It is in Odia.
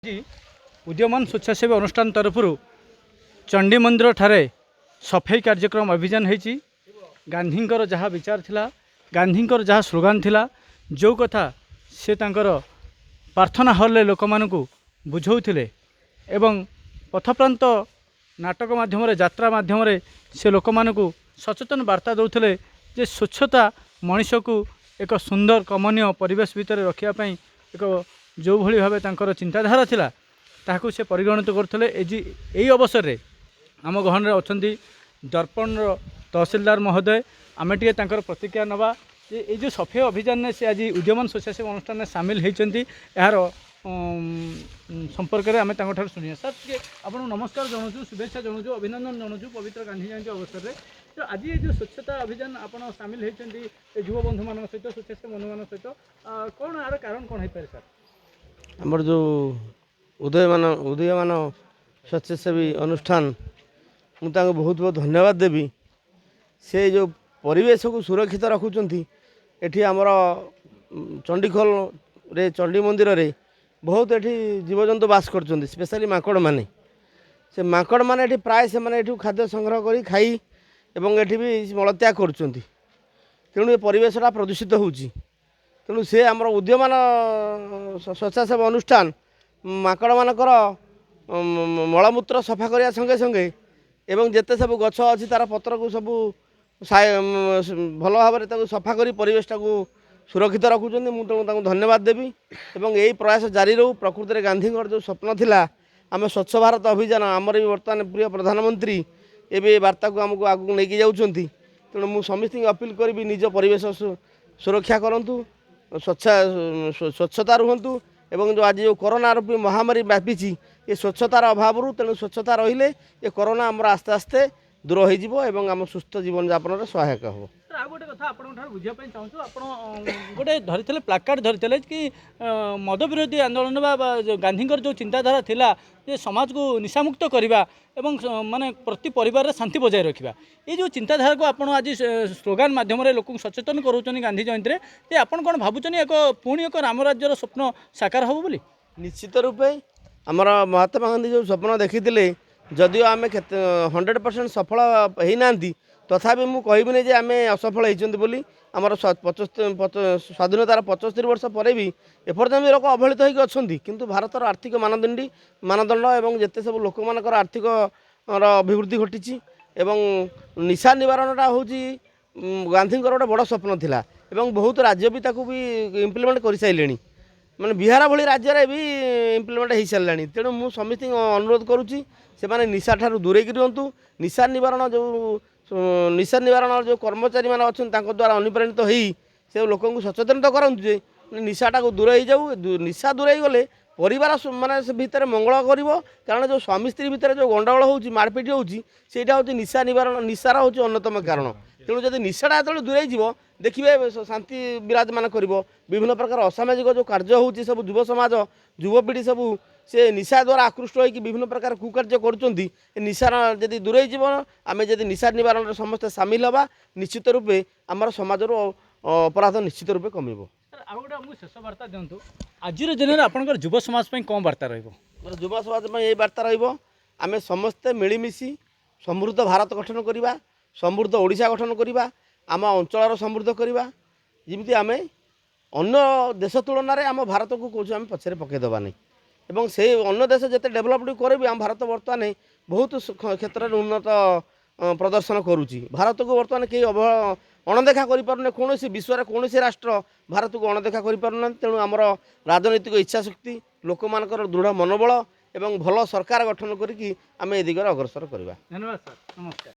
ଆଜି ଉଦୀୟମାନ ସ୍ୱେଚ୍ଛାସେବୀ ଅନୁଷ୍ଠାନ ତରଫରୁ ଚଣ୍ଡୀ ମନ୍ଦିରଠାରେ ସଫେଇ କାର୍ଯ୍ୟକ୍ରମ ଅଭିଯାନ ହେଇଛି। ଗାନ୍ଧୀଙ୍କର ଯାହା ବିଚାର ଥିଲା, ଗାନ୍ଧୀଙ୍କର ଯାହା ସ୍ଲୋଗାନ ଥିଲା, ଯେଉଁ କଥା ସେ ତାଙ୍କର ପ୍ରାର୍ଥନା ହଲ୍ରେ ଲୋକମାନଙ୍କୁ ବୁଝାଉଥିଲେ ଏବଂ ପଥପ୍ରାନ୍ତ ନାଟକ ମାଧ୍ୟମରେ, ଯାତ୍ରା ମାଧ୍ୟମରେ ସେ ଲୋକମାନଙ୍କୁ ସଚେତନ ବାର୍ତ୍ତା ଦେଉଥିଲେ ଯେ ସ୍ୱଚ୍ଛତା ମଣିଷକୁ ଏକ ସୁନ୍ଦର କମନୀୟ ପରିବେଶ ଭିତରେ ରଖିବା ପାଇଁ ଏକ ଯେଉଁଭଳି ଭାବେ ତାଙ୍କର ଚିନ୍ତାଧାରା ଥିଲା, ତାହାକୁ ସେ ପରିଗଣିତ କରୁଥିଲେ। ଏଜି ଏହି ଅବସରରେ ଆମ ଗହଣରେ ଅଛନ୍ତି ଦର୍ପଣର ତହସିଲଦାର ମହୋଦୟ। ଆମେ ଟିକେ ତାଙ୍କର ପ୍ରତିକ୍ରିୟା ନେବା ଯେ ଏଇ ଯେଉଁ ସଫେଇ ଅଭିଯାନରେ ସେ ଆଜି ଉଦୀୟମାନ ସ୍ୱେଚ୍ଛାସେବୀ ଅନୁଷ୍ଠାନରେ ସାମିଲ ହୋଇଛନ୍ତି, ଏହାର ସମ୍ପର୍କରେ ଆମେ ତାଙ୍କଠାରୁ ଶୁଣିବା। ସାର୍, ଟିକେ ଆପଣଙ୍କୁ ନମସ୍କାର ଜଣାଉଛୁ, ଶୁଭେଚ୍ଛା ଜଣାଉଛୁ, ଅଭିନନ୍ଦନ ଜଣାଉଛୁ ପବିତ୍ର ଗାନ୍ଧୀ ଜୟନ୍ତୀ ଅବସରରେ। ତ ଆଜି ଏ ଯେଉଁ ସ୍ୱଚ୍ଛତା ଅଭିଯାନ ଆପଣ ସାମିଲ ହୋଇଛନ୍ତି ଏ ଯୁବବନ୍ଧୁମାନଙ୍କ ସହିତ, ସ୍ୱେଚ୍ଛାସେବୀ ବନ୍ଧୁମାନଙ୍କ ସହିତ, କ'ଣ ଏହାର କାରଣ କ'ଣ ହେଇପାରେ ସାର୍? ଆମର ଯେଉଁ ଉଦୀୟମାନ ସ୍ୱେଚ୍ଛାସେବୀ ଅନୁଷ୍ଠାନ, ମୁଁ ତାଙ୍କୁ ବହୁତ ବହୁତ ଧନ୍ୟବାଦ ଦେବି। ସେ ଯେଉଁ ପରିବେଶକୁ ସୁରକ୍ଷିତ ରଖୁଛନ୍ତି। ଏଠି ଆମର ଚଣ୍ଡିଖୋଲରେ ଚଣ୍ଡୀ ମନ୍ଦିରରେ ବହୁତ ଏଠି ଜୀବଜନ୍ତୁ ବାସ କରୁଛନ୍ତି, ସ୍ପେଶାଲି ମାଙ୍କଡ଼ମାନେ। ସେ ମାଙ୍କଡ଼ମାନେ ଏଠି ପ୍ରାୟ ସେମାନେ ଏଠୁ ଖାଦ୍ୟ ସଂଗ୍ରହ କରି ଖାଇ ଏବଂ ଏଠି ବି ମଳତ୍ୟାଗ କରୁଛନ୍ତି। ତେଣୁ ଏ ପରିବେଶଟା ପ୍ରଦୂଷିତ ହେଉଛି। ତେଣୁ ସେ ଆମର ଉଦୀୟମାନ ସ୍ୱେଚ୍ଛାସେବୀ ଅନୁଷ୍ଠାନ ମାଙ୍କଡ଼ମାନଙ୍କର ମଳମୂତ୍ର ସଫା କରିବା ସଙ୍ଗେ ସଙ୍ଗେ ଏବଂ ଯେତେ ସବୁ ଗଛ ଅଛି, ତା'ର ପତ୍ରକୁ ସବୁ ଭଲ ଭାବରେ ତାକୁ ସଫା କରି ପରିବେଶଟାକୁ ସୁରକ୍ଷିତ ରଖୁଛନ୍ତି। ମୁଁ ତେଣୁ ତାଙ୍କୁ ଧନ୍ୟବାଦ ଦେବି ଏବଂ ଏଇ ପ୍ରୟାସ ଜାରି ରହୁ। ପ୍ରକୃତରେ ଗାନ୍ଧୀଙ୍କର ଯେଉଁ ସ୍ୱପ୍ନ ଥିଲା, ଆମେ ସ୍ୱଚ୍ଛ ଭାରତ ଅଭିଯାନ, ଆମର ବି ବର୍ତ୍ତମାନ ପ୍ରିୟ ପ୍ରଧାନମନ୍ତ୍ରୀ ଏବେ ଏ ବାର୍ତ୍ତାକୁ ଆମକୁ ଆଗକୁ ନେଇକି ଯାଉଛନ୍ତି। ତେଣୁ ମୁଁ ସମସ୍ତଙ୍କୁ ଅପିଲ କରିବି, ନିଜ ପରିବେଶ ସୁରକ୍ଷା କରନ୍ତୁ, ସ୍ୱଚ୍ଛତା ରୁହନ୍ତୁ ଏବଂ ଯେଉଁ ଆଜି ଯେଉଁ କରୋନା ରୂପୀ ମହାମାରୀ ବ୍ୟାପିଛି ଏ ସ୍ୱଚ୍ଛତାର ଅଭାବରୁ, ତେଣୁ ସ୍ୱଚ୍ଛତା ରହିଲେ ଏ କରୋନା ଆମର ଆସ୍ତେ ଆସ୍ତେ ଦୂର ହୋଇଯିବ ଏବଂ ଆମ ସୁସ୍ଥ ଜୀବନଯାପନରେ ସହାୟକ ହେବ। ସାର୍, ଆଉ ଗୋଟେ କଥା ଆପଣଙ୍କ ଠାରୁ ବୁଝିବା ପାଇଁ ଚାହୁଁଛୁ। ଆପଣ ଗୋଟେ ଧରିଥିଲେ, ପ୍ଲାକାର୍ଡ଼ ଧରିଥିଲେ କି ମଦ ବିରୋଧୀ ଆନ୍ଦୋଳନ ବା ଯୋଉ ଗାନ୍ଧୀଙ୍କର ଯେଉଁ ଚିନ୍ତାଧାରା ଥିଲା ଯେ ସମାଜକୁ ନିଶାମୁକ୍ତ କରିବା ଏବଂ ମାନେ ପ୍ରତି ପରିବାରରେ ଶାନ୍ତି ବଜାୟ ରଖିବା, ଏଇ ଯେଉଁ ଚିନ୍ତାଧାରାକୁ ଆପଣ ଆଜି ସ୍ଲୋଗାନ ମାଧ୍ୟମରେ ଲୋକଙ୍କୁ ସଚେତନ କରାଉଛନ୍ତି ଗାନ୍ଧୀ ଜୟନ୍ତୀରେ, ଯେ ଆପଣ କ'ଣ ଭାବୁଛନ୍ତି ଏକ ପୁଣି ଏକ ରାମରାଜ୍ୟର ସ୍ୱପ୍ନ ସାକାର ହେବ ବୋଲି? ନିଶ୍ଚିତ ରୂପେ ଆମର ମହାତ୍ମା ଗାନ୍ଧୀ ଯେଉଁ ସ୍ୱପ୍ନ ଦେଖିଥିଲେ, ଯଦିଓ ଆମେ କେତେ 100% ସଫଳ ହେଇନାହାନ୍ତି, ତଥାପି ମୁଁ କହିବିନି ଯେ ଆମେ ଅସଫଳ ହେଇଛନ୍ତି ବୋଲି। ଆମର ସ୍ୱାଧୀନତାର 75 ବର୍ଷ ପରେ ବି ଏପର୍ଯ୍ୟନ୍ତ ବି ଲୋକ ଅବହେଳିତ ହେଇକି ଅଛନ୍ତି। କିନ୍ତୁ ଭାରତର ଆର୍ଥିକ ମାନଦଣ୍ଡ ଏବଂ ଯେତେ ସବୁ ଲୋକମାନଙ୍କର ଆର୍ଥିକର ଅଭିବୃଦ୍ଧି ଘଟିଛି ଏବଂ ନିଶା ନିବାରଣଟା ହେଉଛି ଗାନ୍ଧୀଙ୍କର ଗୋଟେ ବଡ଼ ସ୍ୱପ୍ନ ଥିଲା ଏବଂ ବହୁତ ରାଜ୍ୟ ବି ତାକୁ ବି ଇମ୍ପ୍ଲିମେଣ୍ଟ କରିସାରିଲେଣି। ମାନେ ବିହାର ଭଳି ରାଜ୍ୟରେ ବି ଇମ୍ପ୍ଲିମେଣ୍ଟ ହେଇସାରିଲାଣି। ତେଣୁ ମୁଁ ସମସ୍ତଙ୍କୁ ଅନୁରୋଧ କରୁଛି, ସେମାନେ ନିଶା ଠାରୁ ଦୂରେଇକି ରୁହନ୍ତୁ। ନିଶା ନିବାରଣ ଯେଉଁ କର୍ମଚାରୀମାନେ ଅଛନ୍ତି, ତାଙ୍କ ଦ୍ୱାରା ଅନୁପ୍ରାଣିତ ହେଇ ସେ ଲୋକଙ୍କୁ ସଚେତନତା କରନ୍ତୁ ଯେ ନିଶାଟାକୁ ଦୂରେଇ ହେଇଯାଉ। ନିଶା ଦୂରେଇ ଗଲେ ପରିବାର ମାନେ ସେ ଭିତରେ ମଙ୍ଗଳ କରିବ। କାରଣ ଯେଉଁ ସ୍ୱାମୀ ସ୍ତ୍ରୀ ଭିତରେ ଯେଉଁ ଗଣ୍ଡଗୋଳ ହେଉଛି, ମାଡ଼ପିଟ ହେଉଛି, ସେଇଟା ହେଉଛି ନିଶା ନିବାରଣ, ନିଶାର ହେଉଛି ଅନ୍ୟତମ କାରଣ। ତେଣୁ ଯଦି ନିଶାଟା ଯେତେବେଳେ ଦୂରେଇ ଯିବ, ଦେଖିବେ ଶାନ୍ତି ବିରାଜମାନ କରିବ। ବିଭିନ୍ନ ପ୍ରକାର ଅସାମାଜିକ ଯେଉଁ କାର୍ଯ୍ୟ ହେଉଛି, ସବୁ ଯୁବ ସମାଜ, ଯୁବପିଢ଼ି ସବୁ ସେ ନିଶା ଦ୍ୱାରା ଆକୃଷ୍ଟ ହୋଇକି ବିଭିନ୍ନ ପ୍ରକାର କୁକାର୍ଯ୍ୟ କରୁଛନ୍ତି। ଏ ନିଶାର ଯଦି ଦୂରେଇ ଯିବ, ଆମେ ଯଦି ନିଶା ନିବାରଣରେ ସମସ୍ତେ ସାମିଲ ହେବା, ନିଶ୍ଚିତ ରୂପେ ଆମର ସମାଜରୁ ଅପରାଧ ନିଶ୍ଚିତ ରୂପେ କମିବ। ସାର୍, ଆଉ ଗୋଟେ ଆମକୁ ଶେଷ ବାର୍ତ୍ତା ଦିଅନ୍ତୁ। ଆଜିର ଦିନରେ ଆପଣଙ୍କର ଯୁବ ସମାଜ ପାଇଁ କ'ଣ ବାର୍ତ୍ତା ରହିବ? ମୋର ଯୁବ ସମାଜ ପାଇଁ ଏଇ ବାର୍ତ୍ତା ରହିବ, ଆମେ ସମସ୍ତେ ମିଳିମିଶି ସମୃଦ୍ଧ ଭାରତ ଗଠନ କରିବା, ସମୃଦ୍ଧ ଓଡ଼ିଶା ଗଠନ କରିବା, ଆମ ଅଞ୍ଚଳର ସମୃଦ୍ଧ କରିବା। ଯେମିତି ଆମେ ଅନ୍ୟ ଦେଶ ତୁଳନାରେ ଆମ ଭାରତକୁ କହୁଛୁ ଆମେ ପଛରେ ପକାଇ ଦେବା ନାହିଁ ଏବଂ ସେଇ ଅନ୍ୟ ଦେଶ ଯେତେ ଡେଭଲପଡ୍ କରେ ବି ଆମ ଭାରତ ବର୍ତ୍ତମାନ ବହୁତ କ୍ଷେତ୍ରରେ ଉନ୍ନତ ପ୍ରଦର୍ଶନ କରୁଛି। ଭାରତକୁ ବର୍ତ୍ତମାନ କେହି ଅଣଦେଖା କରିପାରୁନି। କୌଣସି ବିଶ୍ୱରେ କୌଣସି ରାଷ୍ଟ୍ର ଭାରତକୁ ଅଣଦେଖା କରିପାରୁନାହାନ୍ତି। ତେଣୁ ଆମର ରାଜନୈତିକ ଇଚ୍ଛାଶକ୍ତି, ଲୋକମାନଙ୍କର ଦୃଢ଼ ମନୋବଳ ଏବଂ ଭଲ ସରକାର ଗଠନ କରିକି ଆମେ ଏ ଦିଗରେ ଅଗ୍ରସର କରିବା। ଧନ୍ୟବାଦ ସାର୍, ନମସ୍କାର।